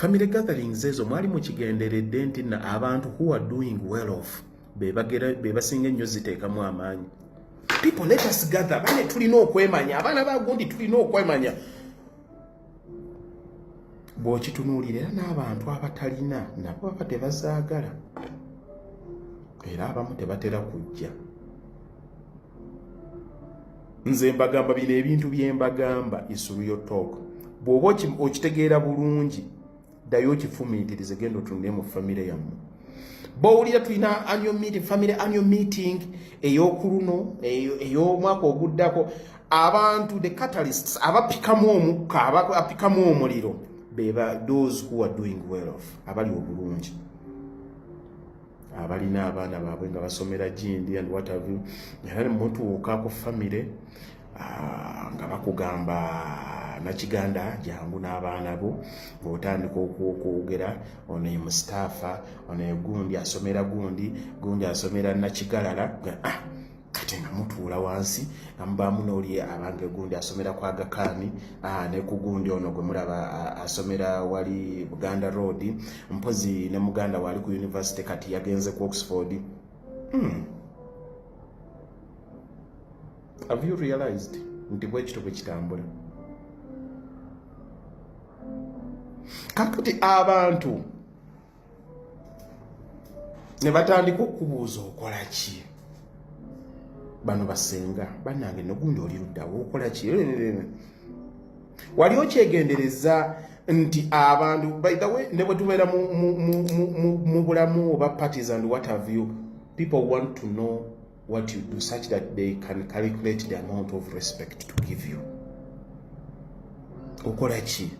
Family gatherings ezo mwali mukigenderedde nti na abantu who are doing well off be basinga ennyo ziteekamu amaanyi. People, let us gather. Bane tulina okwemanya, abaana ba gundi tulina okwemanya. Bw'okitunuulira era n'abantu abatalina nabo baba tebazaagala, era abamu tebatera kujja. Nze mbagamba bino ebintu bye mbagamba is real talk. Bw'oba okitegeera bulungi, ddayo okifumiitirize, genda otunule mu famire yammwe. Bw'owulira tulina annual meeting, family annual meeting ey'okuluno, ey'omwaka oguddako, abantu, the catalysts, abapikamu omukka, abapikamu omuliro, beba those who are doing well off, abali obulungi, abalina abaana baabwe nga basomera gindi and what have you. Era nemutuuka ku famire nga bakugamba, "Nakiganda, jangu n'abaana bo." Ng'otandika okwogera, ono ye Mustaafa, ono ye gundi asomera gundi, gundi asomera Nakigalala. Kati nga mutuula wansi nga mubaamu n'oli abange gundi asomera ku Aga Khan, ne ku gundi ono gwe mulaba asomera wali Buganda Road, mpozi ne muganda waali ku university, kati yagenze ku Oxford. Have you realized nti bwekito bwe kitambula? Kakati abantu ne batandika okubuuza, "Okola ki?" Bano basenga bannange, nogundi oli luddawo, okola ki? Wali okyegendereza nti abantu, by the way, ne bwe tubeera mu bulamu oba parties and what have you, people want to know what you do such that they can calculate the amount of respect to give you. Okola ki?